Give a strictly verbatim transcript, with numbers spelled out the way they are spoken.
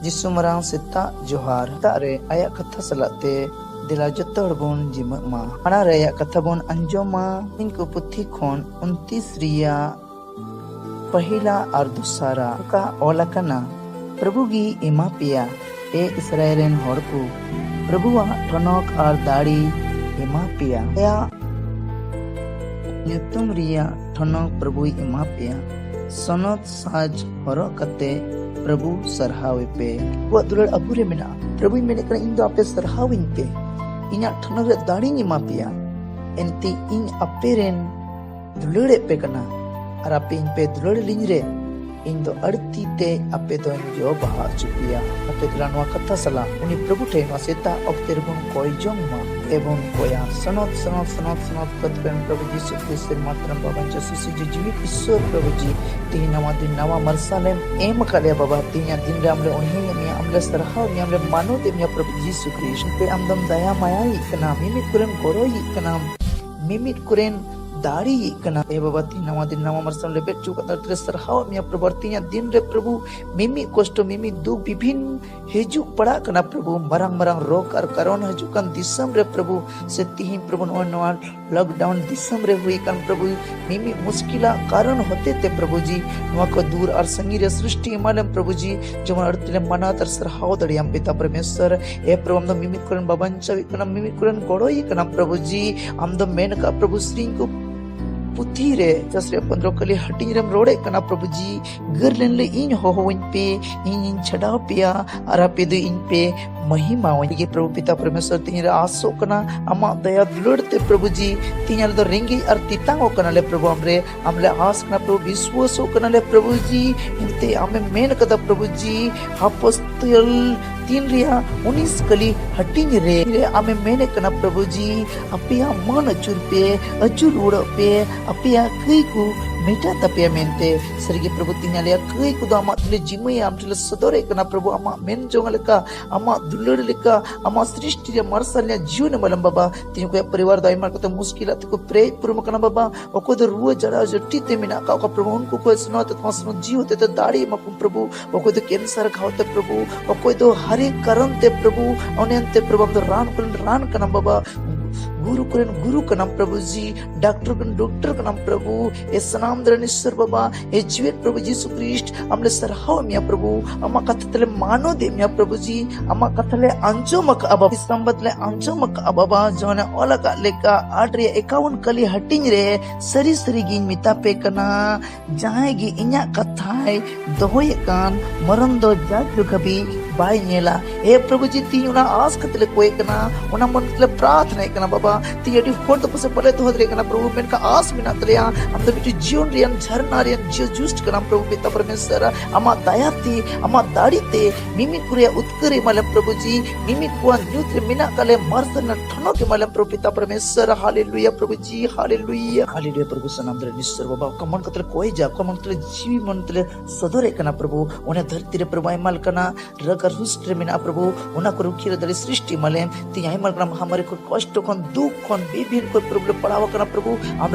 ᱡᱤᱥᱩ ᱢᱟᱨᱟᱝ ᱥᱮᱛᱟᱜ ᱡᱚᱦᱟᱨ᱾ ᱥᱮᱛᱟᱜ ᱨᱮ ᱟᱭᱟᱜ ᱠᱟᱛᱷᱟ ᱥᱟᱞᱟᱜ ᱛᱮ ᱫᱮᱞᱟ ᱡᱚᱛᱚ ᱦᱚᱲ ᱵᱚᱱ ᱡᱤᱢᱟᱹᱜ ᱢᱟ᱾ ᱢᱟᱲᱟᱝ ᱨᱮ ᱟᱭᱟᱜ ᱠᱟᱛᱷᱟ ᱵᱚᱱ ᱟᱸᱡᱚᱢᱟ᱾ ᱤᱧ ᱠᱚ ᱯᱩᱛᱷᱤ ᱠᱷᱚᱱ ᱩᱱᱛᱤᱥ ᱨᱮᱭᱟᱜ ᱯᱟᱹᱦᱤᱞᱟ ᱟᱨ ᱫᱚᱥᱟᱨᱟ᱾ ᱚᱠᱟ ᱚᱞ ᱟᱠᱟᱱᱟ, ᱯᱨᱚᱵᱷᱩ ᱜᱮ ᱮᱢᱟ ᱯᱮᱭᱟ, ᱮ ᱤᱥᱨᱟᱭᱮᱞ ᱨᱮᱱ ᱦᱚᱲ ᱠᱚ, ᱯᱨᱚᱵᱷᱩᱣᱟᱜ ᱴᱷᱚᱱᱚᱠ ᱟᱨ ᱫᱟᱲᱮ ᱮᱢᱟ ᱯᱮᱭᱟ᱾ ᱟᱭᱟᱜ ᱧᱩᱛᱩᱢ ᱨᱮᱭᱟᱜ ᱴᱷᱚᱱᱚᱠ ᱯᱨᱚᱵᱷᱩᱭ ᱮᱢᱟ ᱯᱮᱭᱟ᱾ ᱥᱚᱱᱚᱛ ᱥᱟᱡᱽ ᱦᱚᱨᱚᱜ ᱠᱟᱛᱮ ᱯᱨᱚᱵᱷᱩ ᱥᱟᱨᱦᱟᱣ ᱮ ᱯᱮ᱾ ᱟᱵᱚᱣᱟᱜ ᱫᱩᱞᱟᱹᱲ ᱟᱵᱚ ᱨᱮ ᱢᱮᱱᱟᱜᱼᱟ᱾ ᱯᱨᱚᱵᱷᱩᱭ ᱢᱮᱱᱮᱫ ᱠᱟᱱᱟ, ᱤᱧ ᱫᱚ ᱟᱯᱮ ᱥᱟᱨᱦᱟᱣᱤᱧ ᱯᱮ, ᱤᱧᱟᱹᱜ ᱴᱷᱚᱱᱚᱠ ᱨᱮ ᱫᱟᱲᱮᱧ ᱮᱢᱟ ᱯᱮᱭᱟ, ᱮᱱᱛᱮ ᱤᱧ ᱟᱯᱮ ᱨᱮᱱ ᱫᱩᱞᱟᱹᱲᱮᱫ ᱯᱮ ᱠᱟᱱᱟ ᱟᱨ ᱟᱯᱮ ᱤᱧ ᱯᱮ ᱫᱩᱞᱟᱹᱲ ᱞᱤᱧ ᱨᱮ, ᱤᱧ ᱫᱚ ᱟᱹᱲᱛᱤ ᱛᱮ ᱟᱯᱮ ᱫᱚᱧ ᱡᱚ ᱵᱟᱦᱟ ᱦᱚᱪᱚ ᱯᱮᱭᱟ᱾ ᱟᱯᱮ ᱫᱮᱞᱟ ᱱᱚᱣᱟ ᱠᱟᱛᱷᱟ ᱥᱟᱞᱟᱜ ᱩᱱᱤ ᱯᱨᱚᱵᱷᱩ ᱴᱷᱮᱱ ᱱᱚᱣᱟ ᱥᱮᱛᱟᱜ ᱚᱠᱛᱮ ᱨᱮᱵᱚᱱ ᱠᱚᱭ ᱡᱚᱝ ᱢᱟ, ᱛᱮᱵᱚᱱ ᱠᱚᱭᱟ᱾ ᱥᱚᱱᱚᱛ, ᱥᱚᱱᱚᱛ, ᱥᱚᱱᱚᱛ, ᱥᱚᱱᱚᱛ ᱠᱚᱛ ᱯᱮᱱ ᱯᱨᱚᱵᱷᱩ ᱡᱤᱥᱩ ᱠᱷᱨᱤᱥᱴ ᱥᱮᱨᱢᱟ ᱛᱮᱨᱮᱢ ᱵᱟᱵᱟ ᱡᱤᱥᱩ ᱥᱤᱡᱩ ᱡᱤᱣᱤ ᱤᱥᱥᱚᱨ ᱯᱨᱚᱵᱷᱩ ᱡᱤ, ᱛᱮᱦᱮᱧ ᱱᱟᱣᱟ ᱫᱤᱱ, ᱱᱟᱣᱟ ᱢᱟᱨᱥᱟᱞ ᱮᱢ ᱮᱢ ᱟᱠᱟᱫ ᱞᱮᱭᱟ ᱵᱟᱵᱟ᱾ ᱛᱮᱦᱮᱧᱟᱜ ᱫᱤᱱ ᱨᱮ ᱟᱢ ᱞᱮ ᱚᱱᱦᱮᱭᱮᱫ ᱢᱮᱭᱟ, ᱟᱢ ᱞᱮ ᱥᱟᱨᱦᱟᱣ ᱢᱮᱭᱟ, ᱟᱢ ᱞᱮ ᱢᱟᱱᱚᱛᱮᱫ ᱢᱮᱭᱟ ᱯᱨᱚᱵᱷᱩ ᱡᱤᱥᱩ ᱠᱷᱨᱤᱥᱴ᱾ ᱛᱮ ᱟᱢ ᱫᱚᱢ ᱫᱟᱭᱟ ᱢᱟᱭᱟᱭᱮᱫ ᱠᱟᱱᱟ, ᱢᱤᱢᱤᱫ ᱠᱚᱨᱮᱢ ᱜᱚᱲᱚᱭᱮᱫ ᱠᱟᱱᱟ, ᱢᱤᱢᱤᱫ ᱠᱚᱨᱮᱱ ᱫᱟᱲᱮᱭᱮᱫ ᱠᱟᱱᱟ᱾ ᱮ ᱵᱟᱵᱟ, ᱛᱮᱦᱮᱧ ᱱᱟᱣᱟ ᱫᱤᱱ, ᱱᱟᱣᱟ ᱢᱟᱨᱥᱟᱞ ᱞᱮᱵᱮᱫ ᱦᱚᱪᱚ ᱠᱟᱫ ᱛᱮ ᱥᱟᱨᱦᱟᱣ ᱢᱮᱭᱟ ᱯᱨᱚᱵᱷᱩ᱾ ᱟᱨ ᱛᱮᱦᱮᱧᱟᱜ ᱫᱤᱱ ᱨᱮ ᱯᱨᱚᱵᱷᱩ, ᱢᱤᱢᱤᱫ ᱠᱚᱥᱴᱚ, ᱢᱤᱢᱤᱫ ᱫᱩᱠ ᱵᱤᱵᱷᱤᱱ ᱦᱤᱡᱩᱜ ᱯᱟᱲᱟᱜ ᱠᱟᱱᱟ ᱯᱨᱚᱵᱷᱩ, ᱢᱟᱨᱟᱝ ᱢᱟᱨᱟᱝ ᱨᱳᱜᱽ ᱟᱨ ᱠᱟᱨᱚᱱ ᱦᱤᱡᱩᱜ ᱠᱟᱱ ᱫᱤᱥᱚᱢ ᱨᱮ ᱯᱨᱚᱵᱷᱩ, ᱥᱮ ᱛᱤᱦᱤᱧ ᱯᱨᱚᱵᱷᱩ ᱱᱚᱜᱼᱚᱭ ᱱᱚᱣᱟ ᱞᱚᱠᱰᱟᱣᱱ ᱫᱤᱥᱚᱢ ᱨᱮ ᱦᱩᱭ ᱠᱟᱱ ᱯᱨᱚᱵᱷᱩ, ᱢᱤᱢᱤᱫ ᱢᱩᱥᱠᱤᱞᱟᱜ ᱠᱟᱨᱚᱱ ᱦᱚᱛᱮ ᱛᱮ ᱯᱨᱚᱵᱷᱩ ᱡᱤ, ᱱᱚᱣᱟ ᱠᱚ ᱫᱩᱨ ᱟᱨ ᱥᱟᱺᱜᱤᱧ ᱨᱮ ᱥᱨᱤᱥᱴᱤ ᱮᱢᱟᱞᱮᱢ ᱯᱨᱚᱵᱷᱩ ᱡᱤ, ᱡᱮᱢᱚᱱ ᱟᱹᱲᱛᱤ ᱞᱮ ᱢᱟᱱᱟᱣ ᱟᱨ ᱥᱟᱨᱦᱟᱣ ᱫᱟᱲᱮᱭᱟᱢ ᱯᱤᱛᱟ ᱯᱨᱚᱢᱮᱥᱥᱚᱨ᱾ ᱮ ᱯᱨᱚᱵᱷᱩ, ᱟᱢ ᱫᱚ ᱢᱤᱢᱤᱫ ᱠᱚᱨᱮᱱ ᱵᱟᱵᱟᱧᱪᱟᱣᱤᱡ ᱠᱟᱱᱟᱢ, ᱢᱤᱢᱤᱫ ᱠᱚᱨᱮᱱ ᱜᱚᱲᱚᱭᱤᱡ ᱠᱟᱱᱟᱢ ᱯᱨᱚᱵᱷᱩ ᱡᱤ᱾ ᱟᱢ ᱫᱚ ᱢᱮᱱ ᱠᱟᱜ ᱯᱨᱚᱵᱷᱩ, ᱥᱮᱨᱮᱧ ᱠᱚ ᱯᱩᱛᱷᱤ ᱨᱮ ᱪᱟᱥ ᱨᱮᱭᱟᱜ ᱯᱚᱱᱫᱽᱨᱚ ᱠᱟᱹᱞᱤ ᱦᱟᱹᱴᱤᱧ ᱨᱮᱢ ᱨᱚᱲᱮᱫ ᱠᱟᱱᱟ ᱯᱨᱚᱵᱷᱩ ᱡᱤ, ᱜᱟᱹᱨ ᱞᱮᱱ ᱞᱮ ᱤᱧ ᱦᱚᱦᱚᱣᱟᱹᱧ ᱯᱮ, ᱤᱧᱤᱧ ᱪᱷᱟᱰᱟᱣ ᱯᱮᱭᱟ ᱟᱨ ᱟᱯᱮ ᱫᱚ ᱤᱧ ᱯᱮ ᱢᱚᱦᱤᱢᱟᱣᱟᱹᱧ ᱜᱮ ᱯᱨᱚᱵᱷᱩ ᱯᱤᱛᱟ ᱯᱨᱚᱢᱮᱥᱥᱚᱨ᱾ ᱛᱮᱦᱮᱧ ᱨᱮ ᱟᱥᱚᱜ ᱠᱟᱱᱟ ᱟᱢᱟᱜ ᱫᱟᱭᱟ ᱫᱩᱞᱟᱹᱲ ᱛᱮ ᱯᱨᱚᱵᱷᱩ ᱡᱤ, ᱛᱮᱦᱮᱧ ᱟᱞᱮ ᱫᱚ ᱨᱮᱸᱜᱮᱡ ᱟᱨ ᱛᱮᱛᱟᱝᱚᱜ ᱠᱟᱱᱟᱞᱮ ᱯᱨᱚᱵᱷᱩ ᱟᱢ ᱨᱮ, ᱟᱢ ᱞᱮ ᱟᱥ ᱠᱟᱱᱟ ᱯᱨᱚᱵᱷᱩ, ᱵᱤᱥᱣᱟᱹᱥᱚᱜ ᱠᱟᱱᱟᱞᱮ ᱯᱨᱚᱵᱷᱩ ᱡᱤ, ᱮᱱᱛᱮ ᱟᱢᱮᱢ ᱢᱮᱱ ᱠᱟᱫᱟ ᱯᱨᱚᱵᱷᱩ ᱡᱤ, ᱦᱟᱯᱚᱥᱛᱚᱞ ᱛᱤᱱ ᱨᱮᱭᱟᱜ ᱩᱱᱤᱥ ᱠᱟᱹᱞᱤ ᱦᱟᱹᱴᱤᱧ ᱨᱮ, ᱨᱮ ᱟᱢᱮᱢ ᱢᱮᱱᱮᱫ ᱠᱟᱱᱟ ᱯᱨᱚᱵᱷᱩ ᱡᱤ, ᱟᱯᱮᱭᱟᱜ ᱢᱟᱹᱱ ᱟᱹᱪᱩᱨ ᱯᱮ, ᱟᱹᱪᱩᱨ ᱨᱩᱣᱟᱹᱲᱚᱜ ᱯᱮ, ᱟᱯᱮᱭᱟᱜ ᱠᱟᱹᱭ ᱠᱚ ᱢᱮᱴᱟᱣ ᱛᱟᱯᱮᱭᱟ ᱢᱮᱱᱛᱮ᱾ ᱥᱟᱹᱨᱤᱜᱮ ᱯᱨᱚᱵᱷᱩ, ᱛᱮᱦᱮᱧ ᱟᱞᱮᱭᱟᱜ ᱠᱟᱹᱭ ᱠᱚᱫᱚ ᱟᱢᱟᱜ ᱛᱤᱨᱮ ᱡᱤᱢᱟᱹᱭᱟ, ᱟᱢ ᱴᱷᱮᱱ ᱞᱮ ᱥᱚᱫᱚᱨᱮᱫ ᱠᱟᱱᱟ ᱯᱨᱚᱵᱷᱩ, ᱟᱢᱟᱜ ᱢᱮᱱ ᱡᱚᱝ ᱞᱮᱠᱟ, ᱟᱢᱟᱜ ᱫᱩᱞᱟᱹᱲ ᱞᱮᱠᱟ, ᱟᱢᱟᱜ ᱥᱨᱤᱥᱴᱤ ᱨᱮᱭᱟᱜ ᱢᱟᱨᱥᱟᱞ ᱨᱮᱭᱟᱜ ᱡᱤᱭᱚᱱ ᱮᱢ ᱟᱞᱮᱢ ᱵᱟᱵᱟ᱾ ᱛᱮᱦᱮᱧ ᱚᱠᱚᱭᱟᱜ ᱯᱚᱨᱤᱵᱟᱨ ᱫᱚ ᱟᱭᱢᱟ ᱞᱮᱠᱟᱛᱮ ᱢᱩᱥᱠᱤᱞᱟᱜ ᱛᱮᱠᱚ ᱯᱮᱨᱮᱡ ᱯᱩᱨᱩᱢ ᱟᱠᱟᱱᱟ ᱵᱟᱵᱟ, ᱚᱠᱚᱭ ᱫᱚ ᱨᱩᱣᱟᱹ ᱡᱟᱲᱟ ᱡᱟᱹᱴᱤ ᱛᱮ ᱢᱮᱱᱟᱜ ᱟᱠᱟᱫ ᱠᱚᱣᱟ ᱯᱨᱚᱵᱷᱩ, ᱩᱱᱠᱩ ᱠᱚ ᱥᱟᱱᱟᱢ ᱡᱤᱣᱤ ᱦᱚᱛᱮᱛᱮ ᱫᱟᱲᱮ ᱮᱢᱟ ᱠᱚᱢ ᱯᱨᱚᱵᱷᱩ, ᱚᱠᱚᱭ ᱫᱚ ᱠᱮᱱᱥᱟᱨ ᱜᱷᱟᱣ ᱛᱮ ᱯᱨᱚᱵᱷᱩ, ᱚᱠᱚᱭ ᱫᱚ ᱦᱟᱨᱤ ᱠᱟᱨᱚᱱ ᱛᱮ ᱯᱨᱚᱵᱷᱩ, ᱚᱱᱮ ᱮᱱᱛᱮ ᱯᱨᱚᱵᱷᱩ ᱟᱢ ᱫᱚ ᱨᱟᱱ ᱠᱚᱨᱮᱱ ᱨᱟᱱ ᱠᱟᱱᱟᱢ ᱵᱟᱵᱟ, ᱜᱩᱨᱩ ᱠᱚᱨᱮᱱ ᱜᱩᱨᱩ ᱠᱟᱱᱟᱢ ᱯᱨᱚᱵᱷᱩ ᱡᱤ, ᱰᱟᱠᱴᱚᱨ ᱠᱚᱨᱮᱱ ᱰᱚᱠᱴᱚᱨ ᱠᱟᱱᱟᱢ ᱯᱨᱚᱵᱷᱩ᱾ ᱮ ᱥᱟᱱᱟᱢ ᱫᱟᱨᱟᱱ ᱤᱥᱥᱚᱨ ᱵᱟᱵᱟ, ᱮ ᱡᱤᱣᱮᱫ ᱯᱨᱚᱵᱷᱩ ᱡᱤᱥᱩ ᱠᱨᱤᱥᱴ, ᱟᱢ ᱞᱮ ᱥᱟᱨᱦᱟᱣ ᱢᱮᱭᱟ ᱯᱨᱚᱵᱷᱩ, ᱟᱢᱟᱜ ᱠᱟᱛᱷᱟ ᱛᱮᱞᱮ ᱢᱟᱱᱚᱛ ᱮᱫ ᱢᱮᱭᱟ ᱯᱨᱚᱵᱷᱩ ᱡᱤ, ᱟᱢᱟᱜ ᱠᱟᱛᱷᱟ ᱞᱮ ᱟᱸᱡᱚᱢ ᱟᱠᱟᱫᱼᱟ ᱵᱟᱵᱟ, ᱥᱟᱢᱵᱟᱫ ᱞᱮ ᱟᱸᱡᱚᱢ ᱟᱠᱟᱫᱼᱟ ᱵᱟᱵᱟ, ᱡᱚᱦᱚᱱᱮ ᱚᱞ ᱟᱠᱟᱫ ᱞᱮᱠᱟ ᱟᱴ ᱨᱮᱭᱟᱜ ᱮᱠᱟᱣᱚᱱ ᱠᱟᱹᱞᱤ ᱦᱟᱹᱴᱤᱧ ᱨᱮ, ᱥᱟᱹᱨᱤ ᱥᱟᱹᱨᱤ ᱜᱤᱧ ᱢᱮᱛᱟ ᱯᱮ ᱠᱟᱱᱟ, ᱡᱟᱦᱟᱸᱭ ᱜᱮ ᱤᱧᱟᱜ ᱠᱟᱛᱷᱟᱭ ᱫᱚᱦᱚᱭᱮᱫ ᱠᱟᱱ, ᱢᱚᱨᱚᱱ ᱫᱚ ᱡᱟᱡᱽ ᱡᱩᱜᱽ ᱦᱟᱹᱵᱤᱡ ᱵᱟᱭ ᱧᱮᱞᱟ᱾ ᱮ ᱯᱨᱚᱵᱷᱩ ᱡᱤ, ᱛᱤᱦᱤᱧ ᱚᱱᱟ ᱟᱥ ᱠᱟᱛᱮ ᱞᱮ ᱠᱚᱭᱮᱫ ᱠᱟᱱᱟ, ᱚᱱᱟ ᱢᱚᱱ ᱠᱟᱛᱮ ᱞᱮ ᱯᱨᱟᱨᱛᱷᱱᱟᱭᱮᱫ ᱠᱟᱱᱟ ᱵᱟᱵᱟ᱾ ᱛᱤᱦᱤᱧ ᱟᱹᱰᱤ ᱦᱚᱲ ᱫᱚ ᱯᱟᱥᱮᱡ ᱵᱟᱞᱮ ᱫᱚᱦᱚ ᱫᱟᱲᱮᱭᱟᱜ ᱠᱟᱱᱟ ᱯᱨᱚᱵᱷᱩ, ᱢᱮᱱᱠᱷᱟᱱ ᱟᱥ ᱢᱮᱱᱟᱜ ᱛᱟᱞᱮᱭᱟ, ᱟᱢ ᱫᱚ ᱢᱤᱫᱴᱤᱡ ᱡᱤᱭᱚᱱ ᱨᱮᱭᱟᱜ ᱡᱷᱟᱨᱱᱟ ᱨᱮᱭᱟᱜ ᱡᱤᱭᱚ ᱡᱩᱥᱴ ᱠᱟᱱᱟᱢ ᱯᱨᱚᱵᱷᱩ ᱯᱤᱛᱟ ᱯᱚᱨᱢᱮᱥᱣᱚᱨ᱾ ᱟᱢᱟᱜ ᱫᱟᱭᱟ ᱛᱮ, ᱟᱢᱟᱜ ᱫᱟᱲᱮ ᱛᱮ ᱢᱤᱢᱤᱫ ᱠᱚ ᱨᱮᱭᱟᱜ ᱩᱛᱠᱟᱹᱨ ᱮᱢᱟᱞᱮᱢ ᱯᱨᱚᱵᱷᱩ ᱡᱤ, ᱢᱤᱢᱤᱫ ᱠᱚᱣᱟᱜ ᱧᱩᱛ ᱨᱮ ᱢᱮᱱᱟᱜ ᱠᱟᱜ ᱞᱮ ᱢᱟᱨᱥᱟᱞ ᱨᱮᱱᱟᱜ ᱴᱷᱚᱱᱚᱠ ᱮᱢᱟᱞᱮᱢ ᱯᱨᱚᱵᱷᱩ ᱯᱤᱛᱟ ᱯᱚᱨᱢᱮᱥᱣᱚᱨ᱾ ᱦᱟᱞᱮᱞᱩᱭᱟ ᱯᱨᱚᱵᱷᱩ ᱡᱤ, ᱦᱟᱞᱮᱞᱩᱭᱟ, ᱦᱟᱞᱮᱞᱩᱭᱟ ᱯᱨᱚᱵᱷᱩ ᱥᱟᱱᱟᱢ ᱫᱟᱨᱟᱱ ᱤᱥᱥᱚᱨ ᱵᱟᱵᱟ, ᱚᱠᱟ ᱢᱚᱱ ᱠᱟᱛᱮ ᱞᱮ ᱠᱚᱭ ᱡᱟ, ᱚᱠᱟ ᱢᱚᱱ ᱠᱟᱛᱮ ᱞᱮ ᱡᱤᱣᱤ ᱢᱚᱱ ᱛᱮᱞᱮ ᱥᱚᱫᱚᱨᱮᱫ ᱠᱟᱱᱟ ᱯᱨᱚᱵᱷᱩ, ᱚᱱᱟ ᱫᱷᱟᱹᱨᱛᱤ ᱨᱮ ᱯᱨᱚᱵᱷᱩ ᱟᱭᱢᱟ ᱞᱮᱠᱟᱱᱟᱜ ᱨᱟᱜᱽ ᱟᱨ ᱦᱩᱥᱴ ᱨᱮ ᱢᱮᱱᱟᱜᱼᱟ ᱯᱨᱚᱵᱷᱩ, ᱚᱱᱟ ᱠᱚ ᱨᱩᱠᱷᱤᱭᱟᱹ ᱨᱮ ᱫᱟᱲᱮ ᱥᱨᱤᱥᱴᱤ ᱮᱢᱟᱞᱮᱢ᱾ ᱛᱮᱦᱮᱧ ᱟᱭᱢᱟ ᱞᱮᱠᱟᱱᱟᱜ ᱢᱚᱦᱟᱢᱟᱨᱤ ᱠᱷᱚᱱ, ᱠᱚᱥᱴᱚ ᱠᱷᱚᱱ, ᱫᱩᱠ ᱠᱷᱚᱱ, ᱵᱤᱵᱷᱤᱱ ᱠᱷᱚᱱ ᱯᱨᱚᱵᱷᱩ ᱞᱮ ᱯᱟᱲᱟᱣ ᱟᱠᱟᱱᱟ ᱯᱨᱚᱵᱷᱩ, ᱟᱢ ᱞᱮ